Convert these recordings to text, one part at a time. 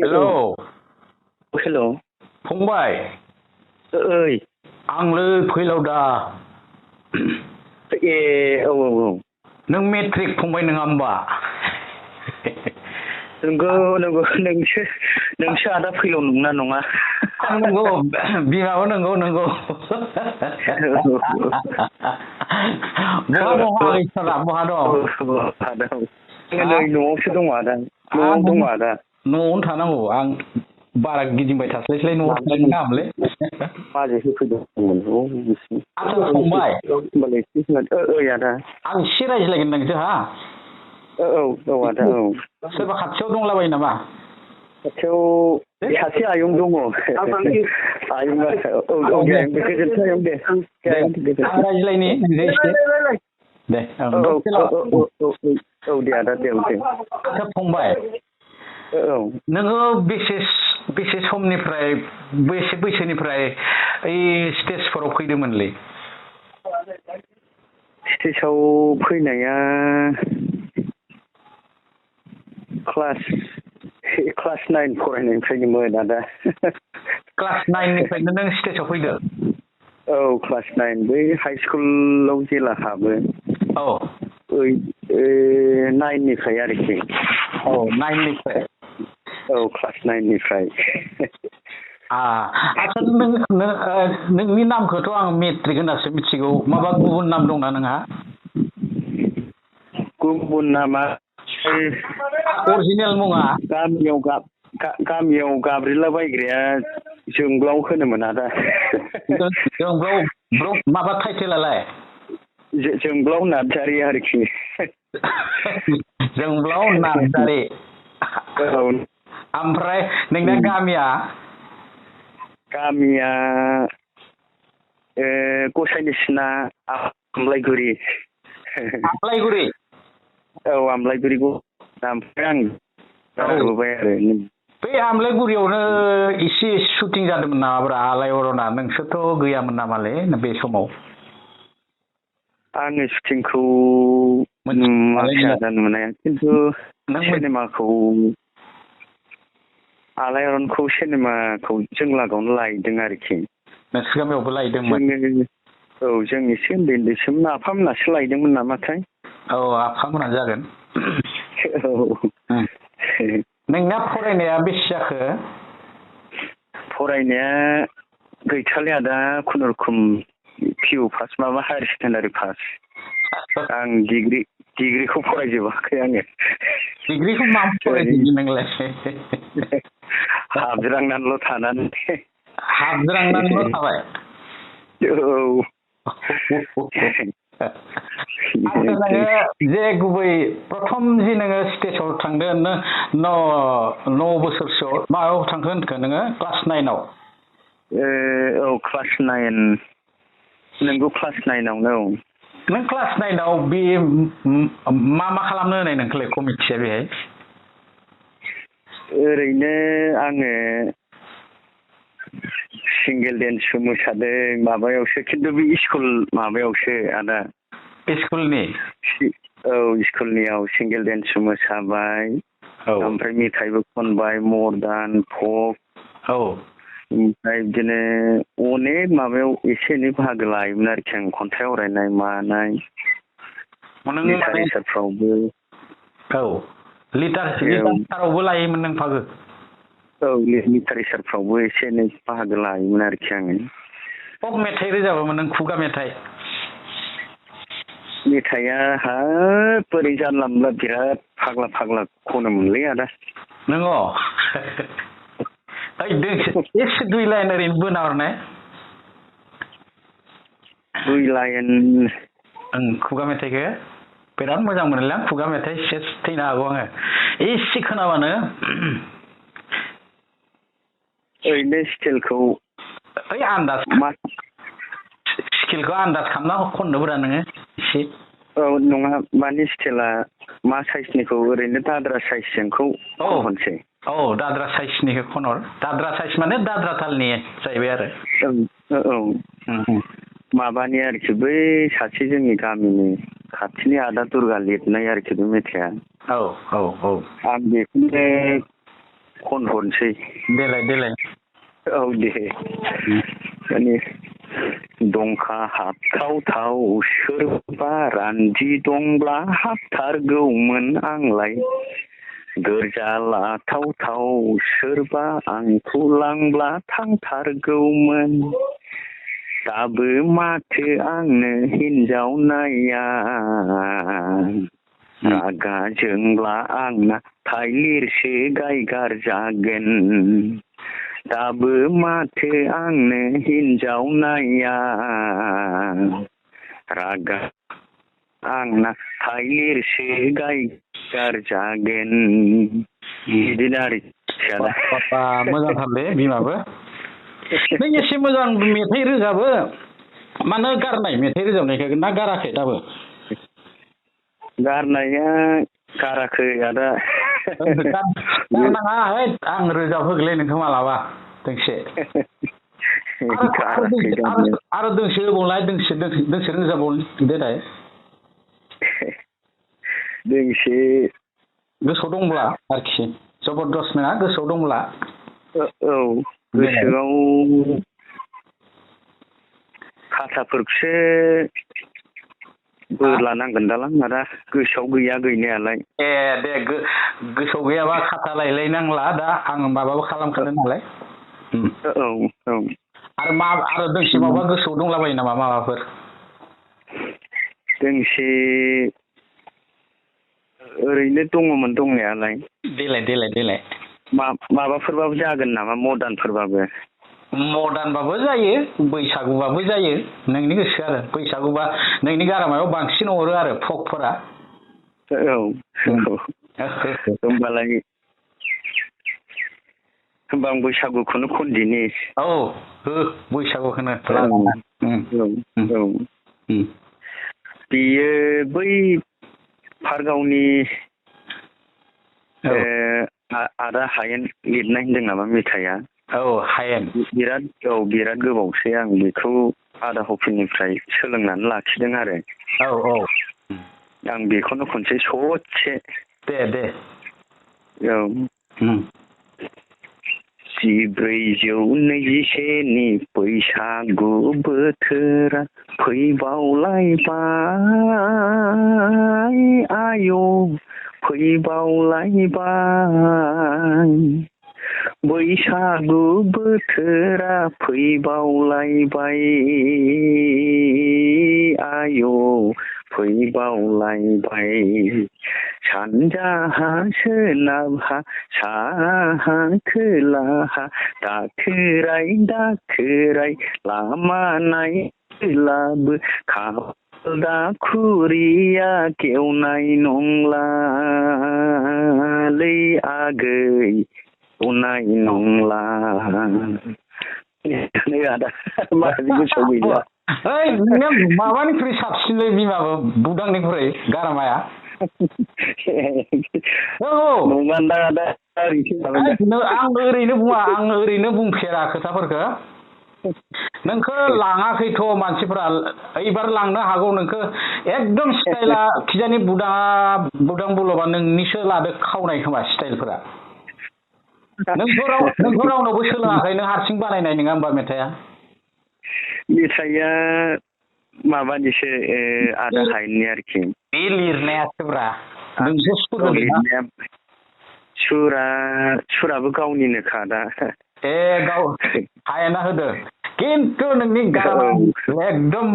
hello hello फंबाय ओइ आंलै फैलाव दा ए औ नों मेट्रिक फंबाय नङा होमबा नंगौ नोंसो आदा फैलाव नंना नङा आं नंगौ बिमाबो नंगौ बहा गैथारा बहा दं नै न'आवसो दङ आदा न'आव दङ आदा न'आवनो थानांगौ आं बारा गिदिंबाय थास्लायस्लाय न'आव थानाय गाहामलै बाजै होफैदोंमोन आच्छा फंबाय ओइ आदा आं एसे रायज्लायगोन नोंजोंहा औ आदा औ सोरबा खाथियाव दंलाबायो नामा खाथियाव सासे आयं दङ आयंआ औ दे गोजोन्थों आयं दे आं रायज्लायनि नोंजों एसे दे औ दे आदा दे आच्छा फंबाय औ नोङो बेसे समनिफ्राय बेसे बैसोनिफ्राय ओइ स्टेजफोराव फैदोंमोनलै स्टेजआव फैनाया क्लास 9 फरायनायनिफ्रायनोमोन आदा क्लास 9निफ्रायनो नों स्टेजआव फैदो औ क्लास 9 बै हाइ स्कुलाव जेला हाबो औ 9निफ्राय आरोखि औ 9निफ्राय औ क्लास 9निफ्राय आच्छा नोंनि नामखौथ' आं मेट्रिक होननासो मिथिगौ माबा गुबुन नाम दंना नोंहा गुबुन नामा अरिजिनेल मुङा गामियाव गाब्रिलाबायग्राया जोंब्लाव होनोमोन आदा जोंब्लाव माबा टाइटेलालाय जोंब्लाव नार्जारि आरोखि जोंब्लाव नार्जारि औ ओमफ्राय नोंना गामिया गसाइनि सिना आमलायगुरि औ आमलायगुरि ओमफ्राय आं नुबाय आरो बे आमलायगुरियावनो एसे शुटिं जादोंमोन नामाब्रा आलायअरना नोंसोरथ' गैयामोन नामालै बे समाव आङो शुटिंखौ नुनाया खिन्थु सिनेमाखौ आलायअरनखौ सिनेमाखौ जों लागोआवनो लायदों आरोखि नोंसोर गामियावबो लायदोंमोन औ जों एसे उन्दैसोमोन आफामोनासो लायदोंमोन नामाथाय औ आफामोना जागोन औ नोंना फरायनाया बेसे जाखो फरायनाया गैथारलै आदा खुनुरुखुम पिइउ पास माबा हायार सेकेन्डारि पास आं डिग्रिखौ फरायजोबाखै आङो डिग्रिखौ मा फरायदों नोंलाय हाबज्रांनानैल' थानानै हाबज्रांनानैल' थाबाय औ आच्छा नोङो जे गुबै प्रथम जि नोङो स्टेजाव थांदों 9 बोसोरसोआव मायाव थांखो होनखो नोङो क्लास 9आव औ क्लास 9 नोंगौ क्लास 9आवनो औ नों क्लास 9आव बे मा खालामनो होनाय नोंखौलाय कमिटिया बेहाय ओरैनो आङो सिंगेल डेन्सबो मोसादों माबायावसो खिन्थु बे स्कुल माबायावसो आदा स्कुलनि औ स्कुलनियाव सिंगेल डेन्सबो मोसाबाय ओमफ्राय मेथाइबो खनबाय मदार्न फक औ ओमफ्राय बिदिनो अनेक माबायाव एसे एनै बाहागो लायोमोन आरोखि आं खन्थाइ आवरायनाय मानाय लिटारेसारफ्रावबो औ लिटारेसारावबो लायोमोन नों बाहागो औ लिटारेसारफ्रावबो एसे एनै बाहागो लायोमोन आरोखि आङो फक मेथाइ रोजाबोमोन नों खुगा मेथाइया हाब बोरै जानला मोनला बिराद फाग्ला खनोमोनलै आदा नोङो एसे 2 लाइन ओरैनो बोना हरनाय 2 लाइन खुगा मेथाइखौ बिराद मोजां मोनोलै आं खुगा मेथाइ सेस थैनो हागौ आङो एसे खोनाबानो ओरैनो स्केलखौ स्केलखौ आन्दाज खालामना खननोब्रा नोङो एसे औ नङा मानि स्केला मा साइजनिखौ ओरैनो दाद्रा साइजजोंखौ खनसै औ दाद्रा साइजनिखौ खनहर दाद्रा साइज माने दाद्रा तालनि जाहैबाय आरो औ माबानि आरोखि बै सासे जोंनि गामिनि खाथिनि आदा दुर्गा लिरनाय आरोखि बे मेथाइआ औ आं बेखौनो खनहरनोसै देलाय औ दे माने दंखा हाबथाव सोरबा रान्दि दंब्ला हाबथारगौमोन आंलाय गोरजा लाथाव सोरबा आंखौ लांब्ला थांथारगौमोन दाबो माथो आंनो हिनजाव नाया रागा जोंब्ला आंना थाइलिरसो गायगार जागोन दाबो माथो आंनो हिनजाव नाया रागा आंना थाइलिरसो गायगार जागोन बिदिनो आरो मोजांथारलै बिमाबो नों एसे मोजां मेथाइ रोजाबो मानो गारनाय मेथाइ रोजाबनायखौ ना गाराखै दाबो गारनाया गाराखै आदा गारनाङा आं रोजाब होगोनलै नोंखौ मालाबा दोंसे आरो दोंसे होबावलाय दोंसे रोजाबावनो देनाय दोंसे गोसोआव दंब्ला आरोखि जबरदस्त नङा गोसोआव दंब्ला औ गोसोआव खाथाफोरखौसो बोरला नांगोन दालां आदा गोसोआव गैया गैनायालाय दे गोसोआव गैयाबा खाथा लायलायनांला दा आं माबाबो खालामखादों नालाय औ आरो दोंसे माबा गोसोआव दंलाबायो नामा माबाफोर दोंसे ओरैनो दङमोन दंनायालाय देलाय माबाफोरबाबो जागोन नामा मदार्नबाबो जायो बैसागुबाबो जायो नोंनि गोसो आरो बैसागुबा नोंनि गारामायाव बांसिन अरो आरो फकफोरा औ होमबालाय होमबा आं बैसागुखौनो खनदिनि औ बैसागुखौनो बेयो बै फारगावनि आदा हायेन लिरनाय होनदों नामा मेथाइआ हायेन बिराद गोबावसै आं बेखौ आदा हफिनिफ्राय सोलोंनानै लाखिदों आरो आं बेखौनो खनसे ससे दे औ 14/27नि बैसागु बोथोरा फैबावलायबाय आयौ फैबावलायबाय बैसागु बोथोरा फैबावलायबाय आयौ फैबावलायबाय सानजाहा सोनाबहा साहा खोलाहा दाखोराय लामा नायलाबो खाफाल दाखुरिया गेवनाय नंलालै आगै गेवनाय नंला आदा गोसोआव गैला माबानिख्रुइ साबसिनलै बिमाबो बुदांनिख्रुइ गारामाया आं ओरैनो बुंफेरा खोथाफोरखौ नोंखौ लाङाखैथ' मानसिफोरा एबार लांनो हागौ नोंखौ एकदम स्टाइला खिजानि बुदां बुलबा नोंनिसो लादो खावनाय खोमा स्टाइलफोरा नोंथ' रावनावबो सोलोङाखै नों हारसिं बानायनाय नङा होमबा मेथाइआ माबानिसो आदा हायेननि आरोखि बे लिरनायासोब्रा नोंसो लिरनाया सुराबो गावनिनोखा दा गाव हायेना होदो खिन्थु नोंनि गारामा एकदम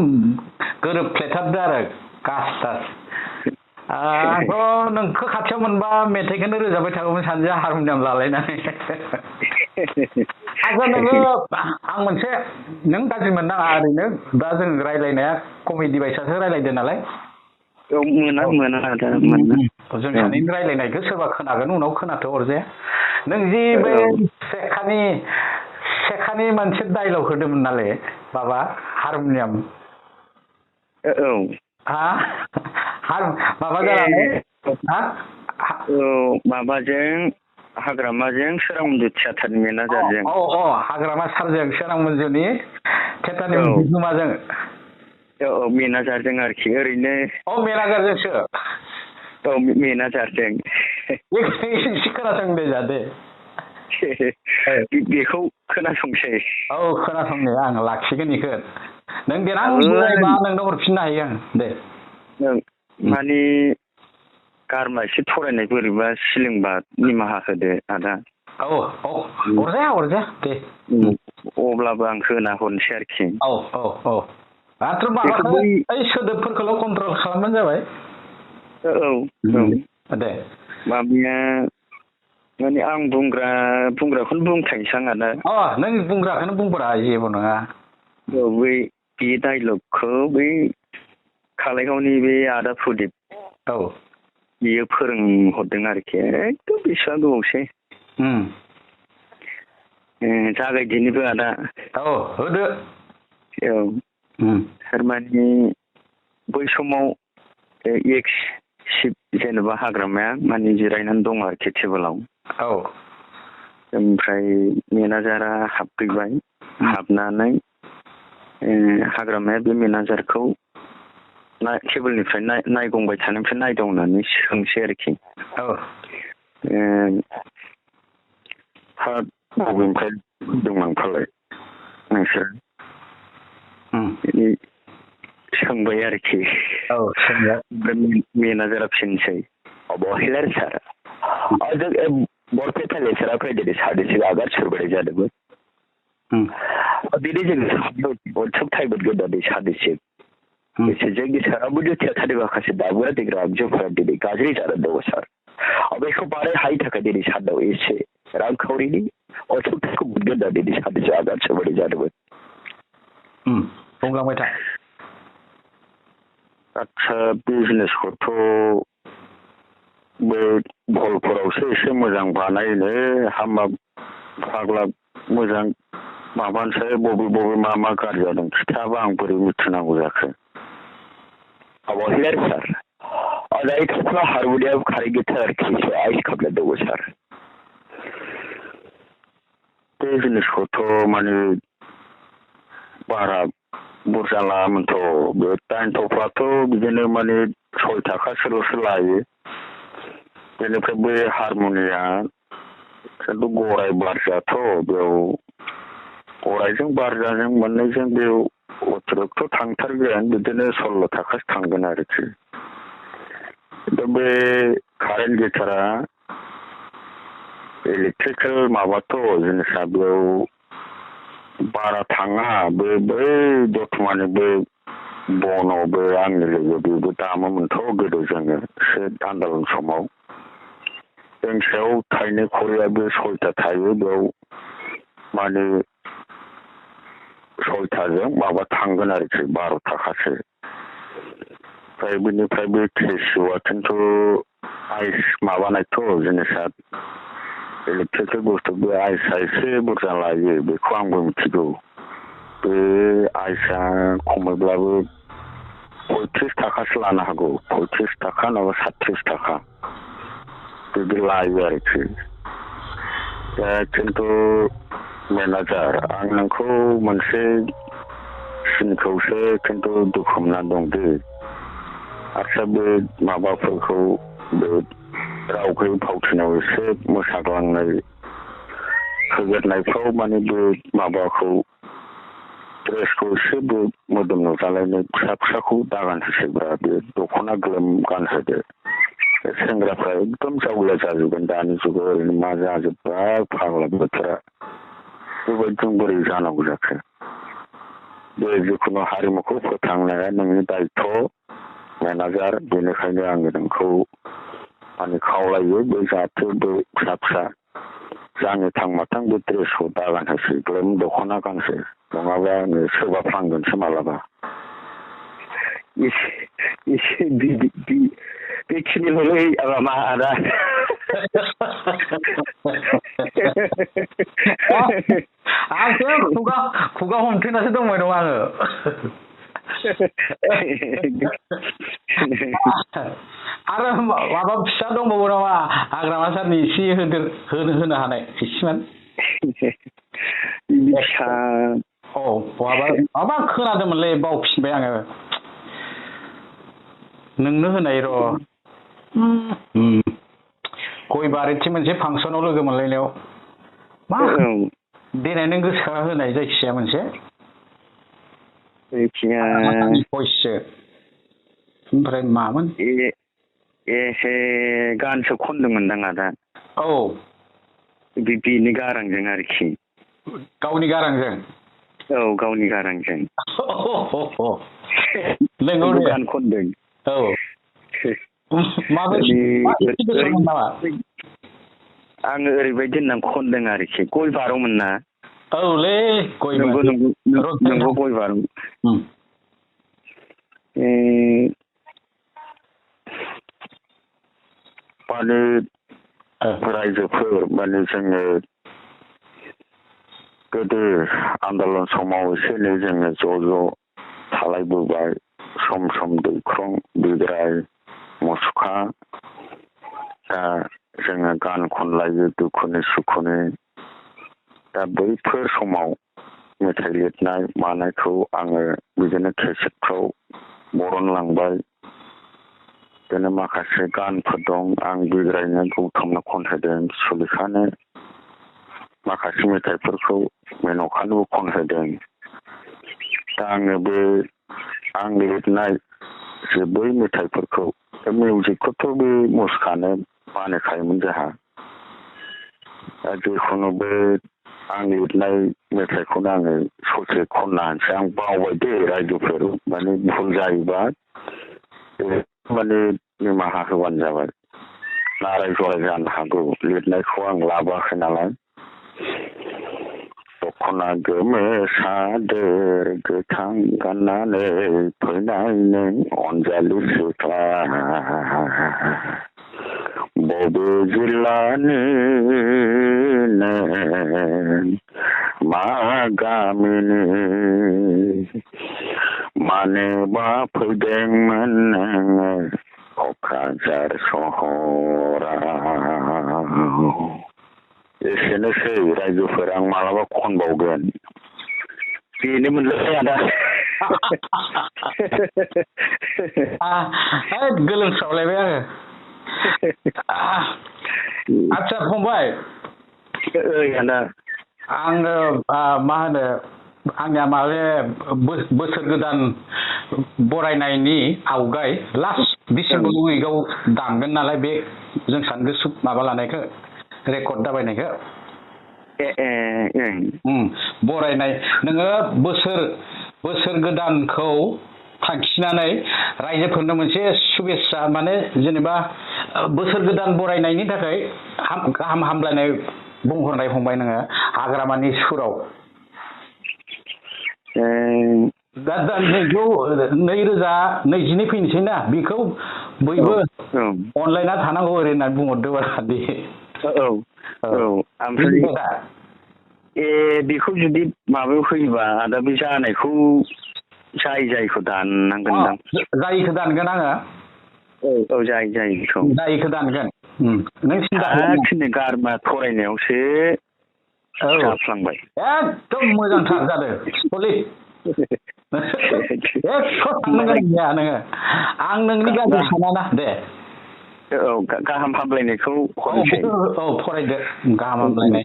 गोरोबफ्लेथारदो आरो गासथार आंथ' नोंखौ खाथियाव मोनबा मेथाइखौनो रोजाबबाय थागौमोन सानैजों हारमनियाम लालायनानै नोङो आं मोनसे नों गाज्रि मोननाङा ओरैनो दा जों रायज्लायनाया कमेडि बायसासो रायज्लायदो नालाय मोना जों सानैनि रायज्लायनायखौ सोरबा खोनागोन उनाव खोनाथ' हरजाया नों जि बै सेखानि मोनसे डायलग होदोंमोन नालाय माबा हारमनियाम माबा जानानै माबाजों हाग्रामाजों सोरां मन्जु थियाटारनि मेनेजारजों हाग्रामा सारजों सोरां मन्जुनि थियाटारनि बिगोमाजों मेनेजारजों आरोखि ओरैनो मेनेजारजोंसो मेनेजारजों एसे खोनासंदो जादे बेखौ खोनासंसै औ खोनासंनो आं लाखिगोन बेखौ नों देनां बोरायबा नोंनो हरफिननो हायो आं दे नों माने गारमा एसे फरायनाय बोरैबा सिलिंबा निमाहा होदो आदा औ औ अरजाया दे अब्लाबो आं होना हरनोसै आरोखि औ औ औ माथ्र माबाखौ ओइ सोदोबफोरखौल' कन्ट्रल खालामबानो जाबाय औ दे माबाया माने आं बुंग्राखौनो बुंखानोसै आं आदा नों बुंग्राखौनो बुंब्रा जेबो नङा औ बै बे डाइलगखौ बै कालाइगावनि बे आदा प्रदिप औ बियो फोरोंहरदों आरोखि एकदम बेसेबां गोबावसै जागायदिनिबो आदा औ होदो औ थारमाने बै समाव जेनेबा हाग्रामाया माने जिरायनानै दं आरोखि टेबोलाव औ ओमफ्राय मेनेजारा हाबफैबाय हाबनानै हाग्रामाया बे मेनेजारखौ टेबोलनिफ्राय नायगंबाय थानायनिफ्राय नायदावनानै सोंसै आरोखि बबेनिफ्राय दं आंफ्रालाय नोंसोर सोंबाय आरोखि मेनेजारा फिनसै अबहेलार सार जों बरपेटा लेसारा फैदो सानैसो आगार सुरबाय जादोंमोन दिनै जों सब टाइममोन गोदानै सानैसो एसे जोंनि साराबो थियाटारनि माखासे दामग्रा देग्रा आगजुफोरा दिनै गाज्रि जानानै दङ सार बेखौ बानायहायि थाखाय दिनै साननाव एसे रांखावरिनि अनसुंथाइखौ मोनगोन होननानै दिनै सानैसो आगान सुरबाय जादोंमोन बुंलांबाय था आदसा बिजनेसखौथ' बे भलफोरावसो एसे मोजां बानायनो हामा फाग्ला मोजां माबानोसै बबे मा गाज्रि जादों खिथाबा आं बोरै मिथिनांगौ जाखो अबहेलार सार दायो थ'फ्ला हारमोनियाम खारै गिटार आरोखि आइस खालामना दङ सार बे जिनिसखौथ' माने बारा बुरजा लायामोनथ' बे दाइन थफ्लाथ' बिदिनो माने 6 थाखासोल'सो लायो बेनिफ्राय बे हारमनिया खिन्थु गराय बारजाथ' बेयाव गरायजों बारजाजों मोननैजों बेयाव अतिरिक्त थांथारगोन बिदिनो 16 थाखासो थांगोन आरोखि दा बे कारेन्ट गिटारा इलेक्ट्रिकेल माबाथ' जिनिसा बेयाव बारा थाङा बै दतमानि बे बन'बो आंनि लोगो बेबो दामोमोनथ' गोदो जोङो एसे आन्दालन समाव दोंसेयाव थाइनै खरियाबो 6टा थायो बेयाव माने 6टाजों माबा थांगोन आरोखि 12 थाखासो ओमफ्राय बेनिफ्राय बे केसिअ'आ खिन्थु आइस माबानायथ' जिनिसा इलेक्ट्रिकेल बुस्थु बे आइसआ एसे बुरजा लायो बेखौ आंबो मिथिगौ बे आइसआ खमैब्लाबो 35 थाखासो लानो हागौ 35 थाखा नङाबा 37 थाखा बिदि लायो आरोखि दा खिन्थु मेनेजार आं नोंखौ मोनसे सिनखौसो खिन्थु दुखु मोनना दं दे आदसा बे माबाफोरखौ बे रावखौ फावथिनाव एसे मोसाग्लांनाय होगोरनायफ्राव माने बे माबाखौ ड्रेसखौ एसे बे मोदोम नुजालायनाय फिसाखौ दागान होसैब्रा बे दख'ना ग्लोम गानहोदो सेंग्राफ्रा एकदम जावलिया जाजोबगोन दानि जुगाव ओरैनो मा जाजोब्बाय फाग्ला बोथोरा बेबायदिजों बोरै जानांगौ जाखो बे जिखुनु हारिमुखौ फोथांनाया नोंनि दायथ' मेनेजार बेनिखायनो आङो नोंखौ माने खावलायो बे जाहाथे बे फिसा जानो थांमाथां बे ड्रेसखौ दागान होसै ग्लोम दख'ना गानसै नङाबा आङो सोबाफ्लांगोनसो मालाबा एसे बेखिनिल'लै मा आदा आंसो खुगा हमथेनासो दंबाय दं आङो आरो माबा फिसा दंबावो नामा हाग्रामा सारनि एसे होनो हानाय एसेमान माबा खोनादोंमोनलै बावफिनबाय आङो नोंनो होनाय र' गय बारिथि मोनसे फांसनाव लोगो मोनलायनायाव मा देनाय नों गोसोखां होनाय जायखिजाया मोनसे भइससो ओमफ्राय मामोन एसे गानसो खनदोंमोनदां आदा औ बिनि गारांजों आरोखि गावनि गारांजों औ गावनि गारांजों नंगौ दे गान खनदों औ माबायदि आङो ओरैबायदि होननानै खनदों आरोखि गय बारौमोन ना औलै गय नंगौ गय बारौ माने रायजोफोर माने जोङो गोदो आन्दलन समाव एसे एनै जोङो ज' ज' थालायबोबाय सम सम दैख्रं बिग्राय मुसुखा दा जोङो गान खनलायो दुखुनि सुखुनि दा बैफोर समाव मेथाइ लिरनाय मानायखौ आङो बिदिनो केसेटफ्राव बरनलांबाय बिदिनो माखासे गानफोर दं आं बिग्रायनो गौथमनो खनहोदों सुलेखानो माखासे मेथाइफोरखौ मेन'कानोबो खनहोदों दा आङो बे आं लिरनाय जे बै मेथाइफोरखौ मिउजिकखौथ' बे मुसुखानो बानायखायोमोन जोंहा दा जिखुनु बे आं लिरनाय मेथाइखौनो आङो ससे खनना होनसै आं बावबाय दे रायजोफोर माने भुल जायोबा माने निमाहा होबानो जाबाय नाराय जराय जानो हागौ लिरनायखौ आं लाबोआखै नालाय दख'ना गोमो सादोर गोथां गाननानै फैनाय नों अनजालु सिख्ला बबे जिल्लानि मा गामिनि मानोबा फैदोंमोन नोङो क'क्राझार सहराव एसेनोसै रायजोफोर आं मालाबा खनबावगोन बेनो मोनलाय आदा गोलोमस्रावलायबाय आङो आदसा फंबाय आदा आङो मा होनो आंनिया माबे बोसोर गोदान बरायनायनि आवगाय लास्ट डिसेम्बर उइकआव दामगोन नालाय बे जों सानैजों माबा लानायखौ रेकर्ड दाबायनायखौ बरायनाय नोङो बोसोर गोदानखौ थांखिनानै रायजोफोरनो मोनसे शुभेच्छा माने जेनेबा बोसोर गोदान बरायनायनि थाखाय गाहाम हामलायनाय बुंहरनाय फंबाय नोङो हाग्रामानि सुराव दा 2022 फैनोसै ना बेखौ बयबो अनलायना थानांगौ ओरै होननानै बुंहरदो बादि ओमफ्राय बेखौ जुदि माबायाव होयोबा आदा बे जानायखौ जायखौ दाननांगोनदां जायखौ दानगोन आङो औ जायखौ दानगोन नों सिन्था गारमा फरायनायावसो जाफ्लांबाय एकदम मोजांथार जादों नोङो आं नोंनि गाज्रि सानाना दे औ गाहाम हामलायनायखौ फरायदो गाहाम हामलायनाय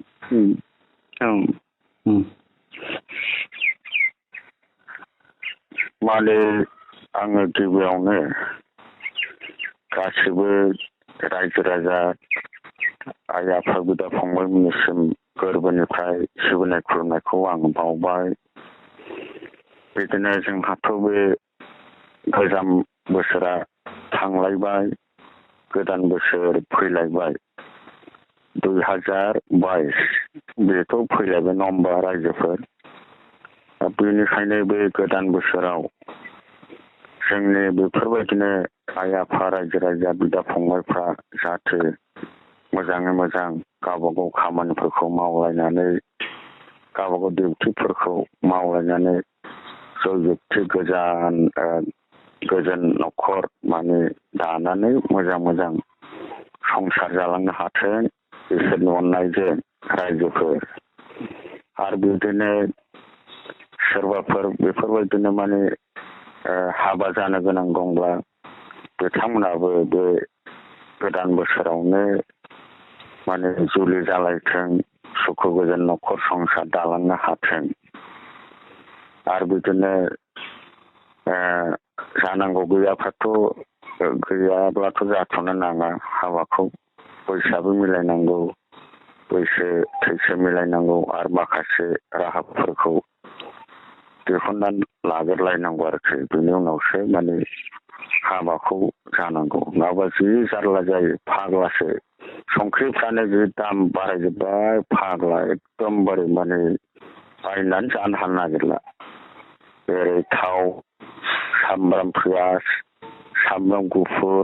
माने आङो गिबियावनो गासिबो रायजो राजा आइ आफा बिदा फंबायमोननिसिम गोरबोनिफ्राय सिबिनाय खुलुमनायखौ आं बावबाय बिदिनो जोंहाथ' बे गोजाम बोसोरा थांलायबाय गोदान बोसोर फैलायबाय 2022 बेथ' फैलायबाय नङा होमबा रायजोफोर दा बेनिखायनो बे गोदान बोसोराव जोंनि बेफोरबायदिनो आइ आफा रायजो राजा बिदा फंबायफ्रा जाहाथे मोजाङै मोजां गावबागाव खामानिफोरखौ मावलायनानै गावबागाव डिउटिफोरखौ मावलायनानै जयजोबथि गोजोन न'खर माने दानानै मोजां संसार जालांनो हाथों इसोरनि अननायजों रायजोफोर आरो बिदिनो सोरबाफोर बेफोरबायदिनो माने हाबा जानो गोनां दंब्ला बिथांमोनाबो बे गोदान बोसोरावनो माने जुलि जालायथों सुखु गोजोन न'खर संसार दालांनो हाथों आरो बिदिनो जानांगौ गैयाब्लाथ' जाथ'नो नाङा हाबाखौ बैसोआबो मिलायनांगौ बैसो थैसो मिलायनांगौ आरो माखासे राहाफोरखौ दिहुननानै लाग्रोलायनांगौ आरोखि बेनि उनावसो माने हाबाखौ जानांगौ नङाबा जि जारला जायो फाग्लासो संख्रिफ्रानो जि दाम बारायजोब्बाय फाग्ला एकदमबारे माने बायनानै जानो हानो नागिरला जेरै थाव सामब्राम पियाज सामब्राम गुफुर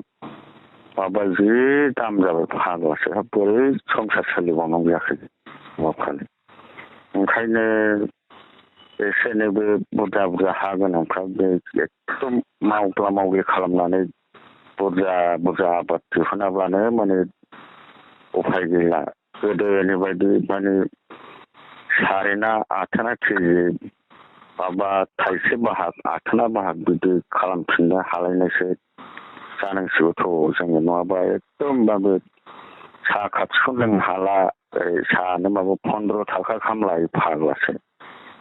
माबा जि दाम जाबाय फाग्लासो बोरै संसार सोलिबावनांगौ जाखो माबाफ्रानो ओंखायनो एसे एनैबो बुरजा हा गोनांफ्रा बे एकदम मावग्ला मावग्लि खालामनानै बुरजा आबाद दिहुनाब्लानो माने उफाय गैला गोदोनि बायदि माने सारेना आथोना केजि माबा थाइसे बाहाग आथोना बाहाग बिदि खालामफिननो हालायनायसो जानांसिगौथ' जोङो नङाबा एकदमबाबो साहा खाथिखौ लोंनो हाला ओरै साहानो माबा 15 थाखा खामलायो फाग्लासो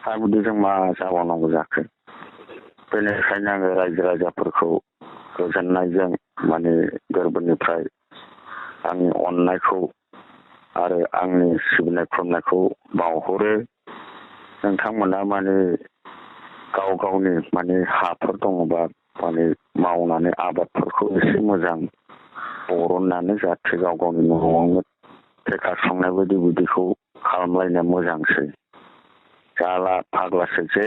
आरो बिदिजों मा जाबावनांगौ जाखो बेनिखायनो आङो रायजो राजाफोरखौ गोजोननायजों माने गोरबोनिफ्राय आंनि अननायखौ आरो आंनि सिबिनाय खुलुमनायखौ बावहरो नोंथांमोना माने गाव गावनि माने हाफोर दङबा माने मावनानै आबादफोरखौ एसे मोजां बरननानै जाहाथे गाव गावनि न'आवनो थेखा संनाय बायदि बिदिखौ खालामलायनो मोजांसै जाला फाग्लासो जे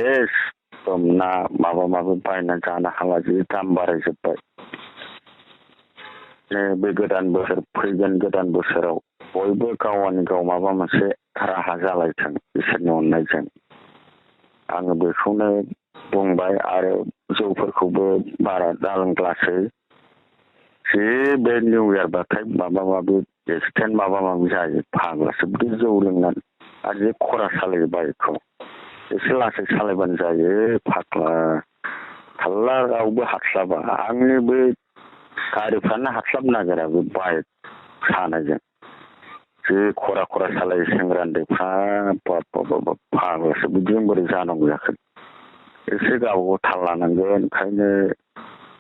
ना माबा माबि बायनानै जानो हाला जि दाम बारायजोब्बाय बे गोदान बोसोर फैगोन गोदान बोसोराव बयबो गावनि गाव माबा मोनसे राहा जालायथों इसोरनि अननायजों आङो बेखौनो बुंबाय आरो जौफोरखौबो बारा दालोंग्लासै जि बे निउ इयार बाथाय माबा माबि एक्सिडेन्ट माबा माबि जायो फाग्लासो बिदि जौ लोंनानै आरो जि खरा सालायो बाइकखौ एसे लासै सालायबानो जायो फाग्ला थाल्ला रावबो हास्लाबा आंनि बे गारिफ्रानो हास्लाबनो नागिरा बे बाइक सानायजों जि खरा सालायो सेंग्रा उन्दैफ्रा फाग्लासो बिदिजों बोरै जानांगौ जाखो एसे गावबागाव थाल लानांगोन ओंखायनो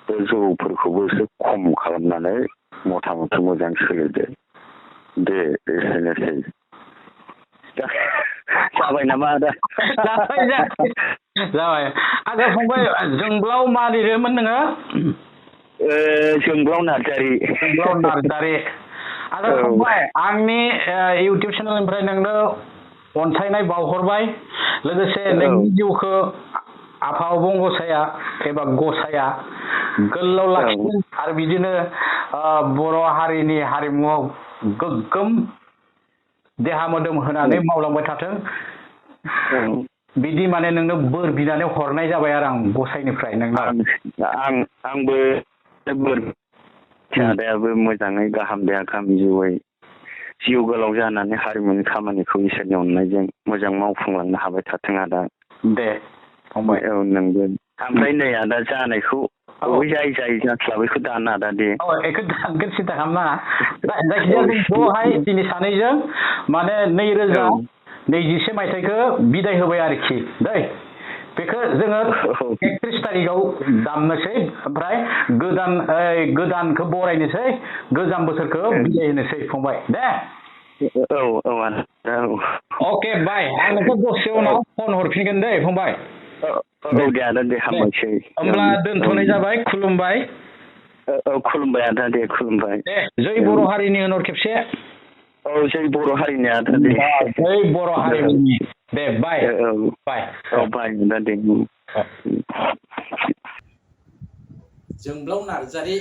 बे जौफोरखौबो एसे खम खालामनानै मथा मथि मोजां सोलिदो दे एसेनोसै जाबाय नामा आदा जाबाय आदा फंबाय जोंब्लाव मा लिरोमोन नोङो जोंब्लाव नार्जारि आदा फंबाय आंनि इउटुब चेनेलनिफ्राय नोंनो अनसायनाय बावहरबाय लोगोसे नोंनि जिउखौ आफा अबंगसाया एबा गसाया गोलाव लाखिगोन आरो बिदिनो बर' हारिनि हारिमुआव गोग्गोम देहा मोदोम होनानै मावलांबाय थाथों बिदि माने नोंनो बोर बिनानै हरनाय जाबाय आरो आं गसाइनिफ्राय नोंनो आंबो बोर आदायाबो मोजाङै गाहाम देहा गाहाम जिउयै जिउ गोलाव जानानै हारिमुनि खामानिखौ इसोरनि अननायजों मोजां मावफुंलांनो हाबाय थाथों आदा दे फंबाय औ नोंबो ओमफ्राय नै आदा जानायखौ जाय जास्लाबैखौ दाना आदा दे बेखौ दानगोन सिन्था खालामनाङा जायखिजाया जों ज'हाय दिनै सानैजों माने 2021 मायथाइखौ बिदाय होबाय आरोखि दै बेखौ जोङो 31 तारिखआव दामनोसै ओमफ्राय गोदानखौ बरायनोसै गोजाम बोसोरखौ बिदाय होनोसै फंबाय दे अके बाय आं नोंखौ दसे उनाव फन हरफिनगोन दै फंबाय दे आदा दे हामबायसै होमब्ला दोनथ'नाय जाबाय खुलुमबाय खुलुमबाय आदा दे खुलुमबाय दे जै बर' हारिनि होनहर खेबसे जै बर' हारिनि आदा दे जै बर' हारिनि दे बाय बाय बाय आदा दे जोंब्लाव नार्जारि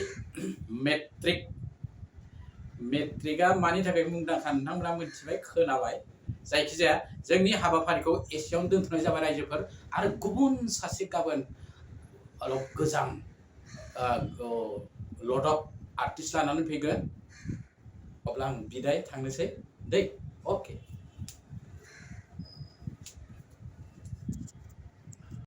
मेट्रिकआ मानि थाखाय मुंदांखा नोंथांमोना मिथिबाय खोनाबाय जायखिजाया जोंनि हाबाफारिखौ एसेयावनो दोनथ'नाय जाबाय रायजोफोर आरो गुबुन सासे गाबोन गोजाम लर्ड अफ आर्टिस्ट लानानै फैगोन अब्ला आं बिदाय थांनोसै दै अके